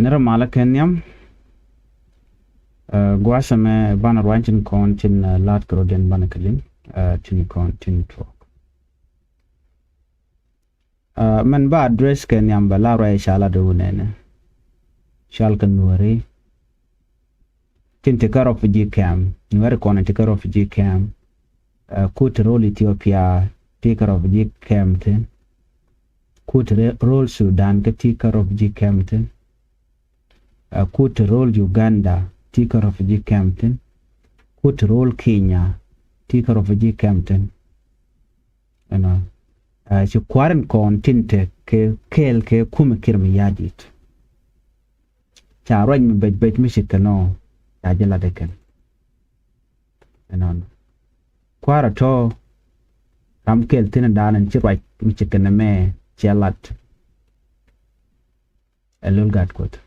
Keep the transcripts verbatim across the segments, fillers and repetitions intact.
Nɛrɛ malä kɛ nhiam. Ɛ, gua̱a̱th ɛmɛ banɛ ruany tin kɔn tin, ɛ, la̱t kɛ rɔ̱diɛn banɛ kɛ liŋ, ɛ, tin kɔn tin tuɔɔk. Ɛ, mɛn ba address kɛ nhiam bɛ la ruac ca lat wun ɛnɛ. Cal kɛ Nuääri tin te kä refugee camp, Nuääri kɔn te kä refugee camp. Ɛ, kut ro̱l Ethiopia ti kä refugee camp thin. Kut re-, ro̱l Sudan kä ti kä refugee camp thin. Ɛ, kut ro̱l Uganda ti kä refugee camp thin. Kut ro̱l Kenya ti kä refugee camp thin. Ɛnɔ, ɛ, ci kua̱r in kɔn tin te kɛ kɛɛl kɛ kumɛ Kiir Mayardit. Ca ruac mi bec bec mi ci kɛ nɔ ca jɛ lat ɛ kɛn. Ɛnɔn kua̱r ɛ tɔ ram kɛl thin dan in ci ruac mi ci kɛ nɛ mɛ cɛ lat. Ɛ Lul Gat Kuoth.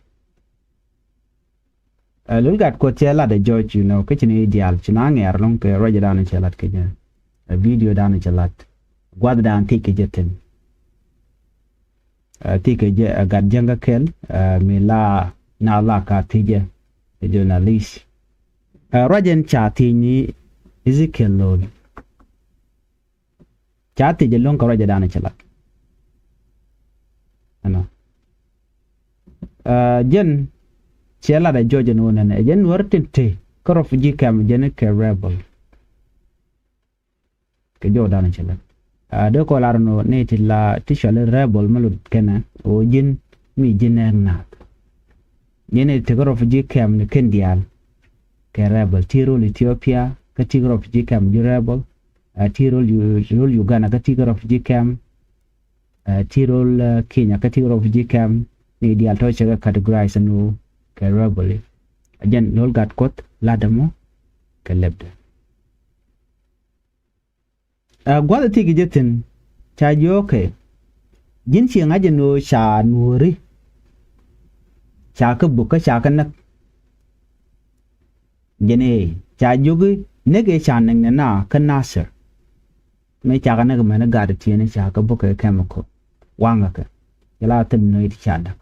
Ɛ Lul Gat Kuoth cɛ lat ɛ jɔc, you know, kä ci ni diaal ci na ŋɛɛr lɔŋ kɛ ruac dan cɛ lat kɛ jɛ. Ɛ video dan cɛ lat. Guath dan thiec kɛ jɛ thin. Ɛ, thiec kɛ jɛ, ɛ, gat jäŋ kä kɛl, ɛ, mi la na la ka thiec jɛ, ɛ, journalist. Ɛ, ruac ɛn ca thiec ni Ezekiel Lol. Ca thiec jɛ lo̱ŋ kɛ ruac ɛ dan cɛ lat. Ɛnɔ. Ɛ, jɛn cɛ lat ɛ jɔc ɛn wä nɛnɛ, ɛ, jɛn Nuäär tin te kä refugee camp jɛn kɛ rebel. Kɛ jɔw dan cɛ lɛ. A, dee kɔ lar nɔ ni ti la ti cɔl i̱ rebel mi lut kɛnɛ ɣöö ji̱n mi ji̱n nɛɛk naath. Ji̱n i̱ ti kä refugee camp ni kɛn diaal kɛ rebel. Ti rol Ethiopia kä ti kä refugee camp ji̱ rebel. A, ti rol Yu-, rol Uganda kä ti kä refugee camp. A, ti rol, a, Kenya kä ti kä refugee camp. Ni diaal tɔ cɛ kɛ categorize ni ɣöö kɛ rebel. A jɛn Lul Gat Kuoth lat ɛmɔ kɛ lɛpdɛ. A, gua̱th ɛ thik jɛ thi̱n ca jiök kɛ ji̱n ci ŋa̱c ɛn ɣöö ca Nuääri ca kä buk kä ca kä näk. Jɛn ëë ca jiök i̱ näk ëë ca näk nɛ na kä Nasir. Mëë ca kä näk mɛn i̱ gat ɛ tiɛɛni ca kä buk kɛ chemical waŋä kɛ jɛ la thil nööy ti ca näk.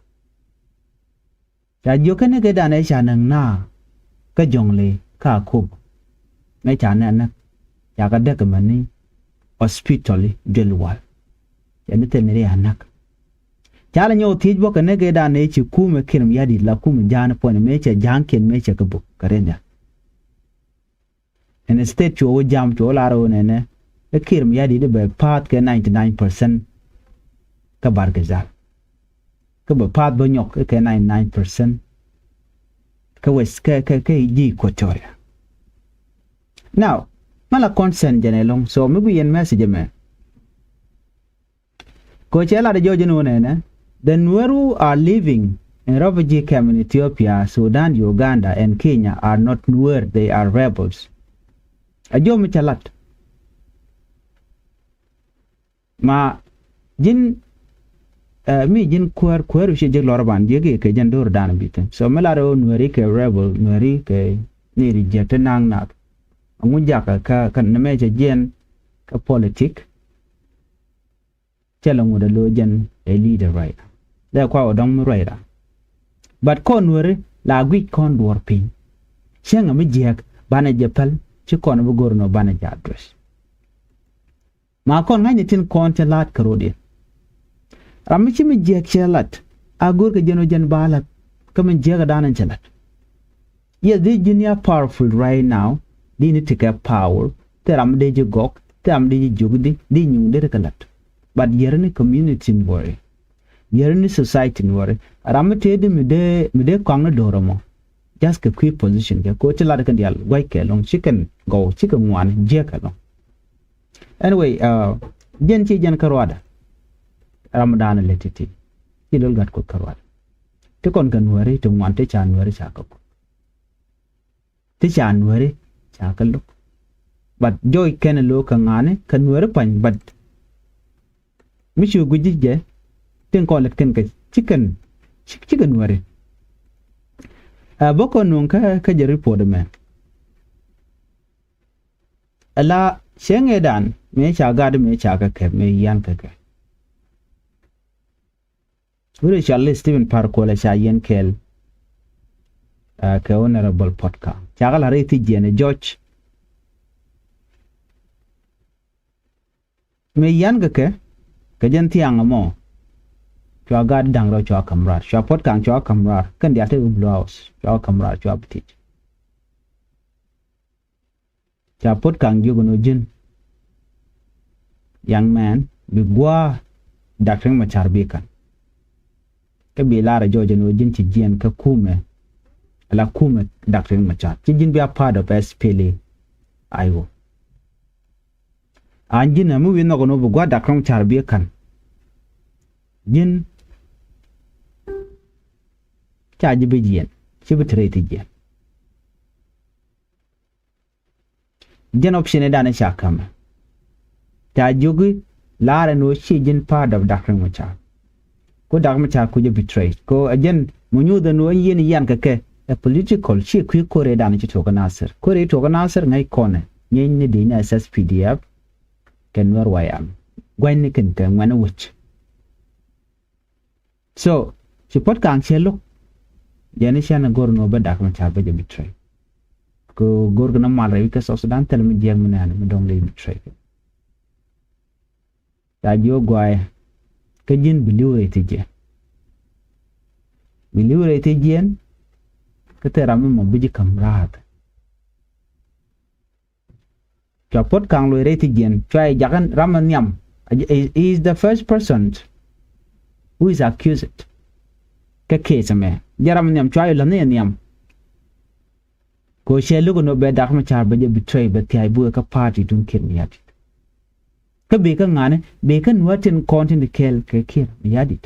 Ca jiök kɛn ni kɛ dan ɛ ca näk na kä Jɔŋli kä Akobo. Mɛ ca nɛ näk ca kä däk mɛni hospital i̱ duel wal. Cɛ ni thil ni ri a näk. Ca lɛ nyɔk thiec bä kɛ ni kɛ dan ɛ ci kumɛ Kiir Mayardit la kumɛ ja̱a̱n puɔ̱ny mɛ cɛ ja̱a̱ŋkiɛn mɛ cɛ kɛ buk kɛ rin ya. Instead cuɔ wä jam cuɔ wä lar wä nɛnɛ. Ɛ Kiir Mayardit bɛ path kɛ ninety nine percent. Kä Bahr el Ghazal. Kä bɛ path bä nyɔk kɛ ninety nine percent. Kä West kɛ, kɛ, kɛ ji̱ Equatoria. Now, mala concern jɛn ɛlɔŋ. So mi bi yɛn message mɛ. Kɛ cɛ lat jɔɔc ni wä nɛnɛ, the Nuer who are living in refugee camp in Ethiopia, Sudan, Uganda and Kenya are not Nuer, they are rebels. A jɔɔc mi cɛ lat. Ma ji̱n, ɛ, mi ji̱n kuäär, kuäär wi̱ci ji̱ lɔr ban ji̱ kɛ jɛn do̱r dan bi thi̱n. So mi lat ɣöö Nuääri kɛ rebel, Nuääri kɛ ni ri jiäk ti naŋ nath. Aŋu jakä kä, kä nɛmɛ cɛ jiɛn kä politik. Cɛ lɛ ŋut ɛ lo̱ jɛn ɛ leader ruacda. Lɛ kua wä dɔ̱ŋ mi ruacda. But kɔn Nuääri la guic kɔn duɔ̱ɔ̱r piny. Cäŋɛ mi jiääk banɛ jɛ päl ci kɔn bi go̱r nɔ banɛ jɛ address. Ma kɔn ŋa̱cni tin kɔn cɛ la̱t kɛ ro̱diɛn. Ram mi ci mi jiääk cɛ la̱t a go̱r kɛ jɛn ɔ jɛn ba la̱t kä mi jiääk ɛ da̱a̱n cɛ la̱t. Yes, di ji̱n ya powerful right now. Di ni tekɛ power. Thil ram dee ji̱ gɔk, thil ram dee ji̱ jiök di, di nyuŋ dee ri kɛ la̱t. But yɛr ni community ni wä ri, yɛr ni society ni wä ri. Ram mi tëë di mi dee, mi dee kɔaŋ ni do̱r ɛmɔ. Just kɛ kui̱ position kɛ ko̱ ti lat kɛn diaal gua̱c kɛ lɔŋ ci kɛn gɔw ci kɛ ŋuan jiäk kɛ lɔŋ. Anyway, uh, jɛn ci jɛn kä ruada. Ram dan lɛ titi ci Lul Gat Kuoth kä ruada. Ti kɔn kɛ Nuääri ti ŋuan ti ca Nuääri ca kɛ kɔn. Ti ca Nuääri ca kɛ lo̱k. But jɔɔc kɛn lo̱k kɛ ŋa̱ni kɛ Nuääri pa̱ny, but mi ci gui̱ci jɛ tin kɔn lät kɛn kɛ ci kɛn ci, ci kɛ Nuääri. Ɛ bä kɔn nuŋ kä, kä jɛ report mɛ. Ala cieŋ ëëdan mëë ca gat mëë ca kɛ kɛp mëë yian kɛ kɛ. Wut ɛ cɔal i̱ Stephen Par Kuol ɛ ca yiɛn kɛɛl, ɛ, kɛ Honorable Puot Kaŋ. Cakɛ la̱r rɛy thiec jiɛn ɛ jɔc. Mëë yian kɛ kɛ, kɛ jɛn thiaŋ ɛmɔ. Cua gaat da̱ŋ rɛw cua ka̱m raar. Cua Puot Kaŋ cua ka̱m raar. Kɛn diaal te kɛ Blue House. Cua ka̱m raar, cua bi thiec. Ca Puot Kaŋ jiök ɛn ɣöö ji̱n, young man, bi gua̱a̱ Dak Riek Machar bi ka̱n. Kä bi lar ɛ jɔɔc ɛn ɣöö ji̱n ci jiɛɛn kä kumɛ, ala kumɛ Dak Riek Machar. Ci ji̱n bi a part of S P L A I O. An ji̱n ɛ mi wi̱i̱ nhɔk ɛn ɣöö bi gua̱a̱ Dak Riek Machar bi ka̱n. Ji̱n ca ji̱ bi jiɛɛn, ci bi te rɛy thiec jiɛn. Jɛn option ëëdan ca ka̱mɛ. Ca jiök i̱ la̱r ɛn ɣöö ci ji̱n part of Dak Riek Machar. Ku Dak Machar kucä betray. Ku ɛ jɛn mi nyuuth ɛn ɣöö ɛn yiɛn yian kɛ kɛ ɛ political, ci kui̱ ko̱r ëëdan ci tuɔɔk kä Nasir. Ko̱r ëë tuɔɔk kä Nasir ŋäc kɔnɛ, ŋi̱eecni dëcni ɛ S S P D F kɛ Nuɛr Y M. Gua̱cni kɛn kɛ ŋuɛ̈ni wec. So ci Puot Kaŋ cɛ lo̱k. Jɛn i̱ cɛn ɛ go̱r ɛn ɣöö bä Dak Machar bä jɛ betray. Kɛ go̱r kɛ nɔmal rɛy wi̱c kä South Sudan thilɛ mi jiɛk mi nɛɛni mi dɔ̱ŋ dee betray kɛ. Ca jiök gua̱a̱yɛ. Kä ji̱n bi li̱w rɛy thiec jiɛn. Bi li̱w rɛy thiec jiɛn. Kä thil ram mi mɔ bi ji̱ ka̱m raar. Cua Puot Kaŋ luɔc rɛy thiec jiɛn, cua jɛ jak ɛn ram ɛ nhiam. He is the first person who is accused kɛ case ɛmɛ. Jɛ ram ɛ nhiam, cua jɛ la̱th ni ɛ nhiam. Kɛ ɣöö cɛ lo̱k ɛn ɣöö bɛ Dak Machar bɛ jɛ betray, bɛ thia̱a̱c bukɛ kä party duŋ Kiir Mayardit. Kä bikɛ ŋa̱ni, bikɛ Nuäär tin kɔn tin kɛɛl kɛ Kiir Mayardit.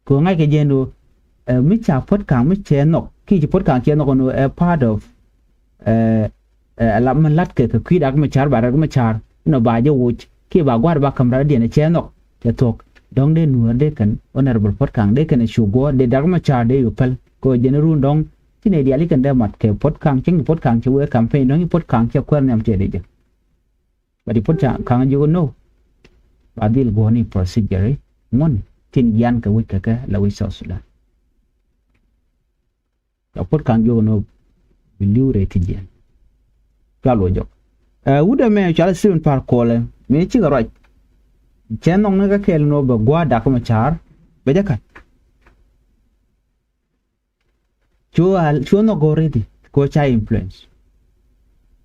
Kɛ ɣöö ŋa̱ckɛ jɛ ɛn ɣöö, ɛ, mi ca Puot Kaŋ mi cɛ nhɔk, kiɛ ci Puot Kaŋ cɛ nhɔk ɛn ɣöö ɛ part of, ɛ, ɛ, ala mi la̱tkɛ kɛ kui̱ Dak Machar, ba Dak Machar inɔ ba jɛ woc kiɛ ba gua̱a̱r ba ka̱m raardiɛn ɛ cɛ nhɔk, cɛ thuɔ̱k. Dɔ̱ŋ dee Nuäär dee kɛn Honorable Puot Kaŋ dee kɛn ɛ cu guɔ̱ɔ̱r, dee Dak Machar dee cu päl. Kɛ ɣöö jɛn run dɔ̱ŋ ci nɛy diaal ci kɛn dee mat kɛ Puot Kaŋ, cieŋ ci Puot Kaŋ ci wee campaign, dɔ̱ŋ ci Puot Kaŋ cɛ kuɛɛr nhiam cɛ dee jek. But ci Puot Kaŋ jiök ɛn ɣöö no, ba dhil guɔ̱ɔ̱r ni procedure ŋuɔ̱n tin yian kɛ wec kɛ kɛ la wec South Sudan. Ca Puot Kaŋ jiök ɛn ɣöö bi li̱w rɛy thiec jiɛn. Cua luɔc jɔk. Ɛ, wut ɛmɛ cɔal i̱ Stephen Par Kuol ɛ, mëë cikɛ ruac. Cɛ nhɔkni kä kɛɛl ɛn ɣöö bɛ gua̱a̱ Dak Machar bɛ jɛ ka̱n. Cu a, cu nhɔk already kɛ ɣöö ca influence.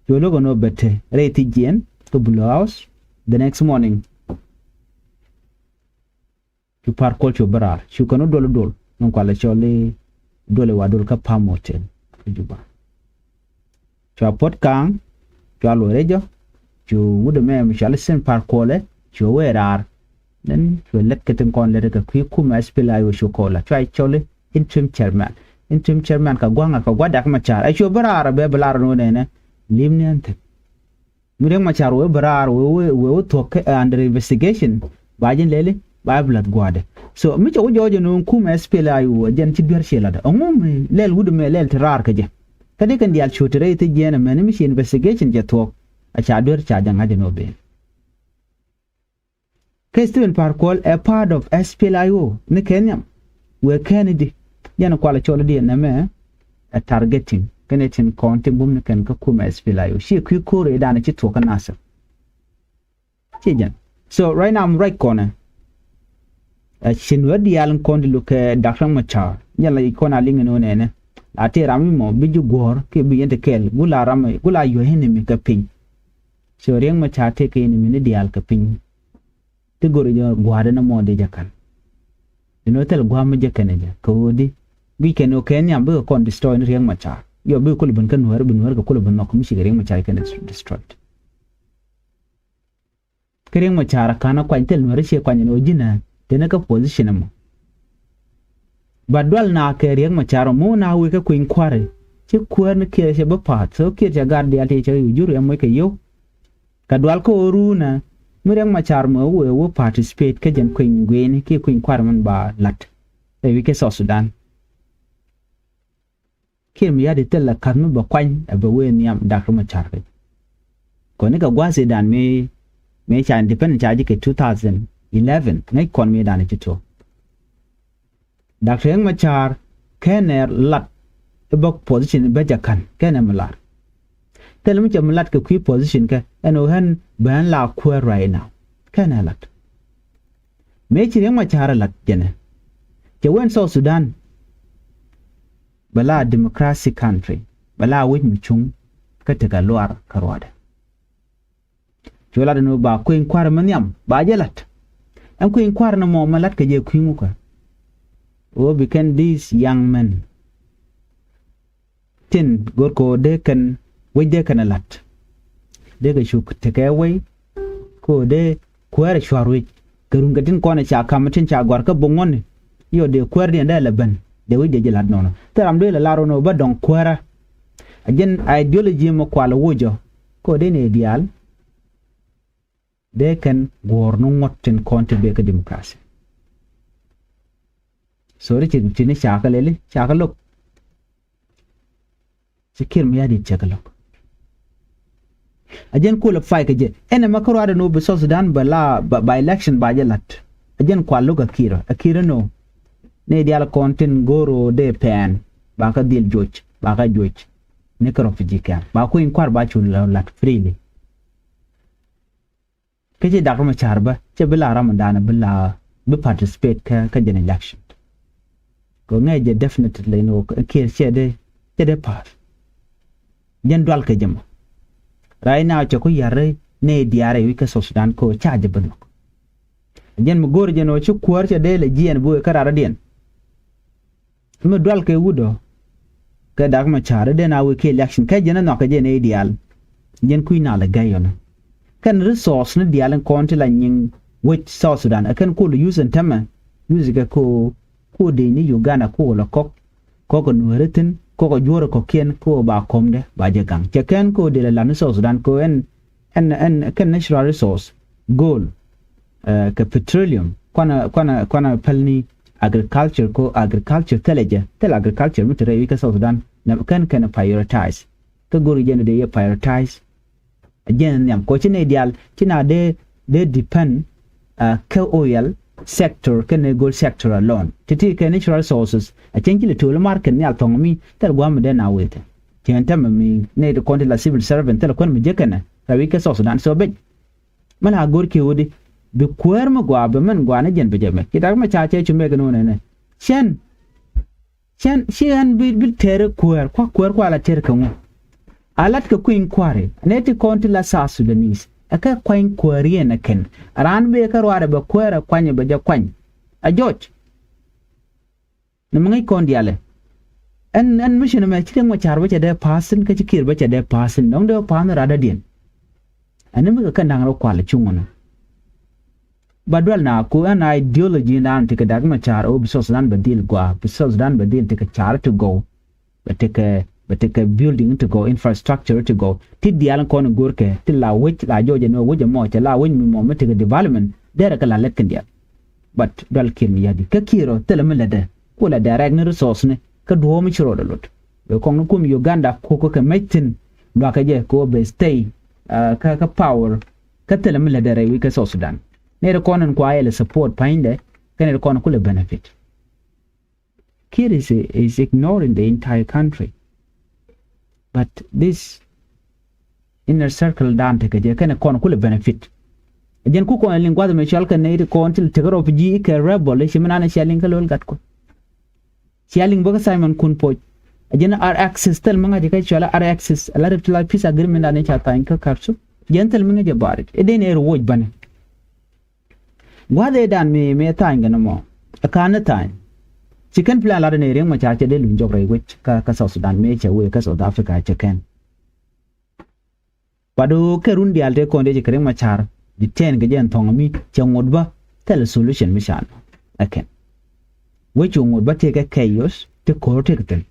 Cu lo̱k ɛn ɣöö bɛ te rɛy thiec jiɛn kä Blue House the next morning. Cu Par Kuol cu bi raar, cu kɛn wä duɔl i̱ duɔl, min kualɛ cɔl i̱ duɔl i̱ wa duɔl kä Palm Hotel kä Juba. Cua Puot Kaŋ, cua luɔc rɛy jɔk, cu wut ɛmɛ mi cɔal i̱ Stephen Par Kuol ɛ, cu wee raar. Then cu lɛt kɛ tin kɔn lɛt kɛ kui̱ kumɛ S P L A I O cu kɔn la, cua cɔl i̱ interim chairman. Interim chairman kɛ gua̱a̱ŋ ɛ kɛ gua̱a̱ Dak Machar. Ɛ cu bi raar ɛ bɛ bi lar ɛn ɣöö nɛnɛ, li̱mni ɛn thi̱n. Mi Riek Machar wee bi raar, wee, wee, wee, wee thuɔ̱k kɛ, eh, under investigation. Ba ji̱n lɛli, ba bi la̱th gua̱a̱dɛ. So, mi cɛ wä jɔɔc ɛn ɣöö kumɛ S P L A I O, jɛn ci duer ciɛ la̱tdɛ. Ɛŋu mi lɛl wut ɛmɛ lɛl ti raar kɛ jɛ. Kä dee kɛn diaal cu ti rɛy thiec jiɛn ɛmɛni mi ci investigation cɛ thuɔ̱k. A ca duer ca jɛ ŋa̱c ɛn ɣöö ben. Kɛ Stephen Par Kuol ɛ part of S P L A I O ni kɛ nhiam. Wee kɛn i̱di. Jɛn kualɛ cɔl i̱di ɛn ɛmɛ ɛ targeting. Kɛn ɛ tin kɔn ti bum ni kɛn kä kumɛ S P L A I O. Ci kui̱ ko̱r ëëdan ci thuɔ̱k kä Nasir. Ci jɛn. So right now I'm right kɔnɛ. Ɛ ci nuɔ̱ɔ̱r diaal kɔn ti lukɛ Dak Riek Machar. Jɛn la kɔn a liŋ ɛn ɣöö nɛnɛ. La tëë ram mi mɔ bi ji̱ guɔ̱ɔ̱r kiɛ bi yɛn ti kɛɛl. Gula ram, gula your enemy kɛ piny. So Riek Machar tëëkɛ enemy ni diaal kɛ piny. Ti go̱ri jɛ gua̱a̱r ɛn ɛmɔ dee jɛ ka̱n. Ɛn ɣöö thil gua̱a̱r mi jɛ kɛn ɛ jɛ kɛ ɣöö di. Guic kɛn ɣöö kɛ nhiam bikɛ kɔn destroy ni Riek Machar. Yɔ bikɛ kulɛ ben kä Nuäär, bi Nuäär kɛ kulɛ ben nhɔk mi cikɛ Riek Machar kɛn destroyed. Kä Riek Machar ka̱n ɛ kuany thil Nuäär ciɛ kuany ɛn ɣöö ji̱n ɛ teni kä position ɛmɔ. Ba dual na kɛ Riek Machar mɔ na wek kä kueny kua̱ri. Ci kuäär ni Kiir cɛ bä pa̱a̱th. So Kiir cɛ gar diaal ti cɛ yu jur yɛ moc kɛ yio̱w. Kɛ dual kä ɣöö ruunä mi Riek Machar mɔ wee wä participate kä jɛn kueny gui̱ni kiɛ kueny kua̱ri mɛn ba la̱t. Ɛ wi̱c kä South Sudan. Kiir mi ya̱di thilɛ ka̱th mi bɛ kuany ɛ bɛ wee nhiam Dak Riek Machar kɛ. Kɔni kɛ gua̱a̱th i̱dan mi, mi ca independent ca ji̱ kɛ two thousand eleven ŋäc kɔn mi dan ci tuɔɔk. Doctor Riek Machar kɛnɛ lat i̱ bä position i̱ bä jɛ ka̱n kɛnɛ mi lar. Thilɛ mi cɛ mi lat kɛ kui̱ position kɛ ɛn ɣän ben la kuäär right now. Kɛnɛ lat mëë ci Riek Machar lat jɛnɛ cɛ wen South Sudan bɛ la democracy country bɛ la wec mi cuŋ kä tekɛ luaar kä ruaadɛ. Cu lat ni ba kui̱ny kua̱r mi nhiam ba jɛ lat. Ɛn kui̱ny kua̱r ni mɔ mi lat kɛ jɛ kui̱ ŋukä. Ɣöö bi kɛn these young men tin go̱r kɛ ɣöö dee kɛn wec dee kɛn ɛ lat. Dee kɛ cuk tekɛ wec kɛ ɣöö dee kuäärɛ cua̱r wec kɛ run kɛ tin kɔn ɛ ca ka̱m tin ca gɔ̱a̱r kä buŋ ŋuɔ̱tni. Yɔ dee kuäärdiɛn dee lɛ ben dee wec dee jɛ lat nɔnɔ thil ram dee lɛ lar ɣöö nɔ bä dɔ̱ŋ kuäärä. A jɛn ideology mɔ kual ɛ wocɔ kɛ ɣöö dee nɛy diaal dee kɛn guɔ̱ɔ̱r ni ŋuɔ̱t tin kɔn ti bek kä democracy. So ri ci ti ni ca kä lɛli ca kä lo̱k. Ci Kiir Mayardit cɛ kä lo̱k. A jɛn kuɔl ɛ pay kɛ jɛ ɛn ɛmɛ kä ruaadɛ ni wä bi South Sudan bɛ la ba election ba jɛ la̱t. A jɛn kual lo̱k a Kiir a Kiir ɛn ɣöö nɛy diaal kɔn tin go̱o̱r ɣöö dee pɛn ba kä dhil juɔc ba kä juɔc ni kä refugee camp ba kui̱ny kua̱r ba cu la̱t freely. Kä ci Dak Macar bä cɛ bi la ram dan bi la bi participate kä kä jɛn election. Kɛ ŋɛ jɛ definitely ni wä Kiir cɛ dee cɛ dee pass. Jɛn dual kɛ jɛ mɔ. Right now cɛ ku yar ni diaar wi̱c kä South Sudan kɛ ca jɛ bi nhɔk. Jɛn mi go̱o̱r jɛn wä ci kuäär cɛ dee lɛ jiɛn bi wee kä raradiɛn. Mi dual kɛ wut ɔ kɛ Dak Macar den a wee kɛ election kɛ jɛn a nhɔk kɛ jɛn ɛ diaal. Jɛn kui̱ nal ɛ gɛy ɔnɔ kɛn resource ni diaal in kɔn ti la nyiŋ wec South Sudan ɛ kɛn kol use in tämɛ use kɛ ko ko dee ni Uganda ko la kɔk kɔk nuɛri thin kɔk juɔr kɔkiɛn ko ba kɔmdɛ ba jɛ gaŋ cɛ kɛn ko dee la lan ni South Sudan ko ɛn ɛn ɛn kɛn natural resource gold kɛ petroleum kuanɛ kuanɛ kuanɛ päl ni agriculture ko agriculture thilɛ jɛ thilɛ agriculture mi te rɛy wi̱c kä South Sudan nɛ kɛn kɛn prioritize kä go̱r jɛn dee yɛ prioritize. Jɛn nhiam ko ci nɛy diaal ci na dee dee depend kä oil sector kɛn ni gold sector alone ti̱ti̱ kɛ natural resources a cɛn ci lɛ to̱o̱l market nhial thɔŋ mi thil gua̱a̱m mi dee na wetɛ. Cɛn tämɛ mi nɛy ti kɔn ti la civil servant thil kuän mi jek kɛnɛ rɛy wi̱c kä South Sudan so bec. Mi la go̱r kiɛ wä di bi kuäär mi gɔaa bi mɛn gɔaa ni jɛn bi jɛ mɛk ci Dak Macar cɛ cu mɛk ni wä nɛnɛ. Cɛn cɛn ci ɣän bi bi tɛɛr kuäär kua kuäär kua la tɛɛr kɛ ŋu. A lat kɛ kui̱ny kua̱ri nɛ ti kɔn ti la South Sudanese ɛ kɛ kuany kuäär yɛn ɛ kɛn raan bee kä ruaarɛ bɛ kuäär ɛ kuany bɛ jɛ kuany. A jɔc. Ni mi ŋäc kɔn dialɛ. Ɛn ɛn mi ci ni mɛ ci Riek Macar bä cɛ dee pa̱a̱thin kä ci Kiir bä cɛ dee pa̱a̱thin dɔ̱ŋ dee pa̱a̱th ni radädiɛn. Ɛn ni mi kɛ kɛn da̱ŋ rɔ kual cuŋ ɔnɔ. Ba dual na ku ɛn ideology in dan ti kɛ Dak Macar ɔ bi South Sudan bɛ dhil gɔaa bi South Sudan bɛ dhil ti kɛ car ti gɔw. Bɛ ti kɛ bɛ ti kɛ building ti gɔw infrastructure ti gɔw ti diaal kɔn in go̱rkɛ ti la wec la jɔɔc ɛn wec ɛmɔ cɛ la wec mi mɔ mi ti kɛ development derɛ kɛ la lɛt kɛn diaal. But dual Kiir Mayardit kä Kiir ɔ thilɛ mi lätdɛ ku la direct ni resource ni kä duɔ̱ɔ̱p mi ci rɔɔdɛ lot. Bɛ kɔŋ ni kum Uganda ku kä kɛ mec thi̱n luakä jɛ kɛ wä bɛ stay kä kä power kä thilɛ mi lätdɛ rɛy wi̱c kä South Sudan. Nɛy ti kɔn in kua yɛl support pa̱nydɛ kä nɛy ti kɔn kulɛ benefit. Kiir is, is ignoring the entire country. But this inner circle dan tekɛ jɛ kɛnɛ kɔn kulɛ benefit. Jɛn ku kɔn liŋ guath mi cual kɛ nɛy ti kɔn ti tekɛ rɔ pi ji̱ kɛ rebel i̱ ci mi nan cia liŋ kä lo̱l gat kun. Cia liŋ bä kä Simon Kun Poc. Jɛn ar access thil mi ŋa̱c kɛ cual ar access la rip ti la peace agreement dan i̱ ca tha̱a̱ny kä Khartoum. Jɛn thil mi ŋa̱c jɛ barit i̱ den ɛ ri woc bani. Gua̱th ëëdan mi mi tha̱a̱ny kɛn mɔ ɛ ka̱n ni tha̱a̱ny. Ci kɛn plan lat ni Riek Macar cɛ dee luny jɔk rɛy wec kä kä South Sudan mi cɛ wee kä South Africa cɛ kɛn. But ɣöö kɛ run diaal tëë kɔn dee ci kɛ Riek Macar di tɛɛn kɛ jɛ ɛn thɔŋ mi cɛ ŋot bä thilɛ solution mi can ɛ kɛn. Wec cu ŋot bä tëë kɛ chaos ti ko̱r tëë kɛ thi̱n.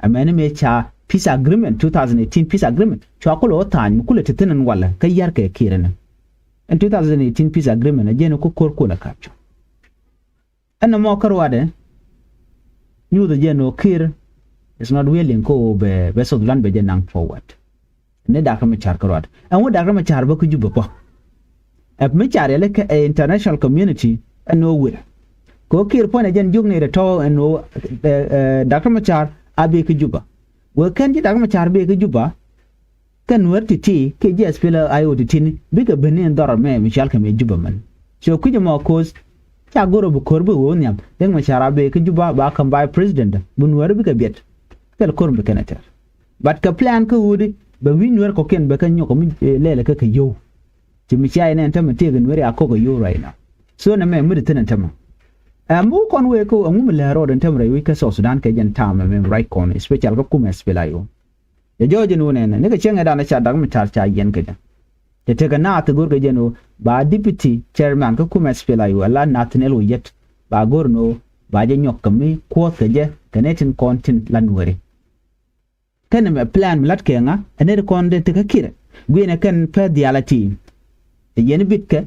Amäni mëë ca peace agreement, two thousand eighteen peace agreement cua kulɛ wä tha̱a̱ny mi kulɛ te thi̱n ɛn walɛ kä yar kɛ Kiir ɛnɛ. Ɛn two thousand eighteen peace agreement ɛ jɛn ku ko̱r kulɛ kap cu. Ɛn ɛmɔ kä ruadɛ nyuuth ɛ jɛn ɣöö Kiir is not willing kä ɣöö bɛ bɛ South Sudan bɛ jɛ naŋ forward. Ni Dak Macar kä ruadɛ ɛn wä Dak Macar bä kä Jubɛ bä. Ɛ mi car yɛlɛ kɛ ɛ international community ɛn ɣöö wër. Kɛ ɣöö Kiir puɔ̱nydɛ jɛn jiök nɛy tɔ̱ ɛn ɣöö, eh, eh, Doctor Machar a bee kä Juba. Wee kɛn ji̱ Doctor Machar bee kä Juba, kɛn Nuäär ti̱ti̱ kiɛ ji̱ SPLA-IO ti̱ti̱ni bikɛ ben ni ɛn dhɔr ɛmɛ mi cɔalkɛ mi Juba mɛn. So kui̱c ɛmɔ ko̱o̱th ca go̱r ɛ bi ko̱r bi ɣöö nhiam Riek Machar a bee kä Juba ba ka̱m vice president, bi Nuäär bikɛ biɛt. Thil ko̱r mi kɛn ɛ tɛr. But kɛ plan kä ɣöödi bɛ wi̱i̱ Nuäär kɔ̱kiɛn bɛ kɛ nyɔk mi, eh, lɛl ɛ kä kɛ yio̱w. Ci mi cia yɛn ɛn tämɛ tëëkɛ Nuäär ya kɔk ɛ yio̱w right now. So nɛmɛ mi di thi̱n ɛn tämɛ. Ɛ mi wä kɔn wee kä ɛŋu mi lɛ road ɛn tämɛ rɛy wi̱c kä South Sudan kɛ jɛn ta̱a̱m ɛmɛ right kɔn, especial kä kumɛ SPLA-IO. Cɛ jɔɔc ɛn wä nɛnɛ ni kɛ cieŋɛ danɛ ca Doctor Machar ca yiɛn kɛ jɛ. Cɛ tekɛ naath go̱r kɛ jɛn wä ba deputy chairman kä kumɛ SPLA-IO ala Nathaniel Oyet ba go̱r ɛn wä ba jɛ nyɔk kɛ mi kuɔth kɛ jɛ kɛ nɛy tin kɔn tin la Nuääri. Kɛn mɛ plan mi la̱t kɛ ŋa ɛ nɛy ti kɔn dee tekɛ Kiir. Guiɛnɛ kɛn pɛth diaal a tiim. Ɛ yɛn bitkɛ.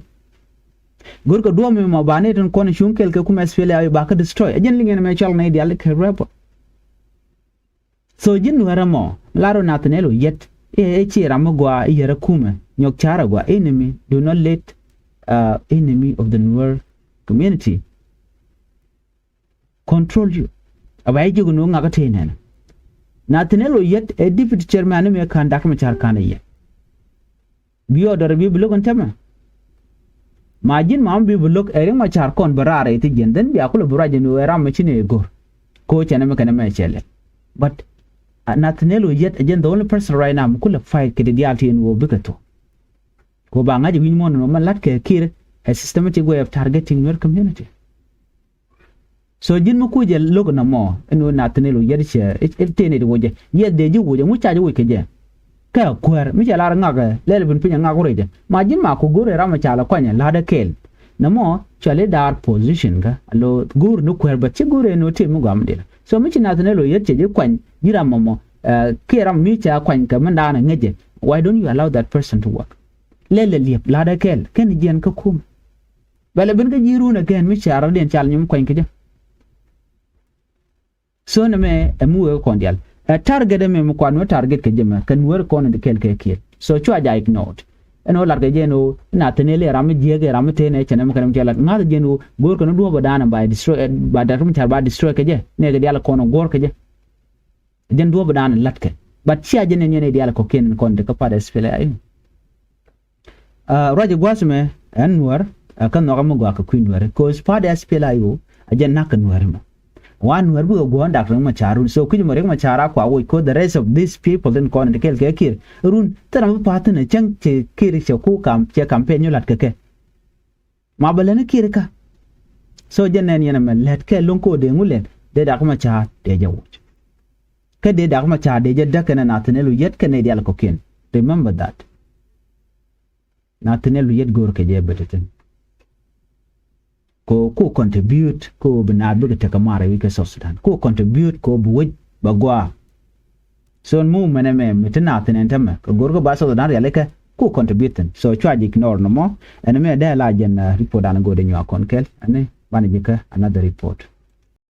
Go̱rkɛ duɔ̱ɔ̱p mi mɔ ba nɛy tin kɔn cuŋ kɛɛl kɛ kumɛ SPLA-IO ba kä destroy. Ɛ jɛn liŋ ɛn mɛ cɔal nɛy diaal kɛ rebel. So ji̱n Nuäärä mɔ lar ɔ Nathaniel Oyet i̱, i̱ ci ram mi gɔaa i̱ yɛrɛ kumɛ nyɔk ca̱rä gɔaa. Enemy do not let, uh, enemy of the Nuer community control you. A ba ji̱ jiök ni wä ŋakä tëë nɛnɛ. Nathaniel Oyet ɛ deputy chairman ni mëë ka̱n Doctor Machar ka̱n ɛ yɛ. Bi order bi bi lo̱k ɛn tämɛ. Ma ji̱n ma mi bi bi lo̱k ɛ Riek Machar kɔn bɛ raar ɛ ti jiɛn, then bia kulɛ bi ruac ɛn ɣöö ɛ ram mi ci ni ɛ go̱r. Ko cɛn ɛmɛ kɛn ɛmɛ cɛ lɛ. But, uh, Nathaniel Oyet ɛ jɛn the only person right now mi kulɛ fight kɛ ti diaal ti ɛn ɣöö bikɛ thok. Ko ba ŋa̱c ɛ wi̱ny muɔ̱ɔ̱n ɛn ɣöö mɛ la̱t kɛ Kiir ɛ systematic way of targeting Nuer community. So ji̱n mi kucɛ lo̱k nɔmɔ ɛn ɣöö Nathaniel Oyet cɛ i̱ tëë nɛy ti wocɛ yɛ dee ji̱ wocɛ ŋu ca ji̱ woc kɛ jɛ. Kɛ kuäär mi cɛ lar ŋak ɛ lɛl bin piny ɛ ŋak wä rɛcɛ ma ji̱n ma ku go̱r ɛ ram ɛ ca lɛ kuany ɛ la̱tdɛ kɛɛl. Nɔmɔ cɔal i̱ daar position kä a lo go̱r ni kuäär bä ci go̱r ɛ ni wä tëë mi gɔam dee. So mi ci Nathaniel Oyet cɛ ji̱ kuany ji̱ ram mɔmɔ, eh, kiɛ ram mi ca kuany kɛ mindan ɛ ŋäcɛ. Why don't you allow that person to work? Lɛl ɛ liɛp la̱tdɛ kɛɛl kɛn jiɛn kä kum. Bɛ lɛ ben kä ji̱ run ɛ kɛn mi ca rɔ̱diɛn cal nyom kuany kä jɛ. So nɛmɛ ɛ mi wee kɔn diaal ɛ target ɛmɛ mi kuan wä target kɛ jɛ mɛ kɛ Nuäär kɔn in di kɛl kɛ Kiir. So cua ja ignored. Ɛn ɣöö lat kɛ jɛ ɛn ɣöö Nathaniel ɛ ram mi jiääk ɛ ram mi tëë nɛ cɛ nɛmɛ kɛn mi cɛ lat ŋa̱th jɛ ɛn ɣöö go̱o̱r kɛn duɔ̱ɔ̱p ɛ da̱a̱n ba destroy, ɛ, ba Doctor Machar ba destroy kɛ jɛ nɛ kɛ diaal kɔn ɛ guɔ̱ɔ̱r kɛ jɛ. Jɛn duɔ̱ɔ̱p ɛ da̱a̱n ɛ lat kɛ. But cia jɛ nɛn yɛn ɛ diaal kɔ̱kiɛn in kɔn di kä party SPLA-IO. Ah, ruac ɛ gua̱a̱th ɛmɛ ɛn Nuäär, ah, kä nhɔakä mi gɔaa kɛ kui̱ Nuääri. Cause party SPLA-IO a jɛ na̱k kɛ Nuääri mɔ. Wa Nuäär bikɛ guɔ̱ɔ̱n Doctor Riek Machar run. So kui̱c mɔ Riek Machar a kua woc, cause the rest of these people tin kɔn in ti kɛl kɛ Kiir run thil ram bi pa̱a̱th thi̱n ɛ cäŋ cɛ Kiir cɛ ku kam, cɛ campaign nyɔ la̱t kɛ kɛ. Ma bɛ lɛni Kiir kä. So jɛ nɛn yɛn ɛmɛ lät kɛ lo̱ŋ ko̱ dee ŋu lɛn dee Doctor Machar dee jɛ woc. Kä dee Doctor Machar dee jɛ däk kɛnɛ Nathaniel Oyet kɛnɛ diaal kɔ̱kiɛn. Remember that. Nathaniel Oyet go̱o̱r kɛ jɛ bɛ te thi̱n. Ko, ko contribute ko bi naath bikɛ tekɛ mar wi̱c kɛ South Sudan. Ko contribute ko bi wec bɛ gɔaa. So movement ɛmɛ mi ti naath thi̱n ɛn tämɛ kɛ go̱o̱r kɛ ba South Sudan rialikä ko contribute thi̱n. So cua jɛ ignore nɔmɔ. Ɛn ɛmɛ dee la jɛn, uh, report an go̱o̱r dee nyuak kɔn kɛl ɛn banɛ ji̱kä another report.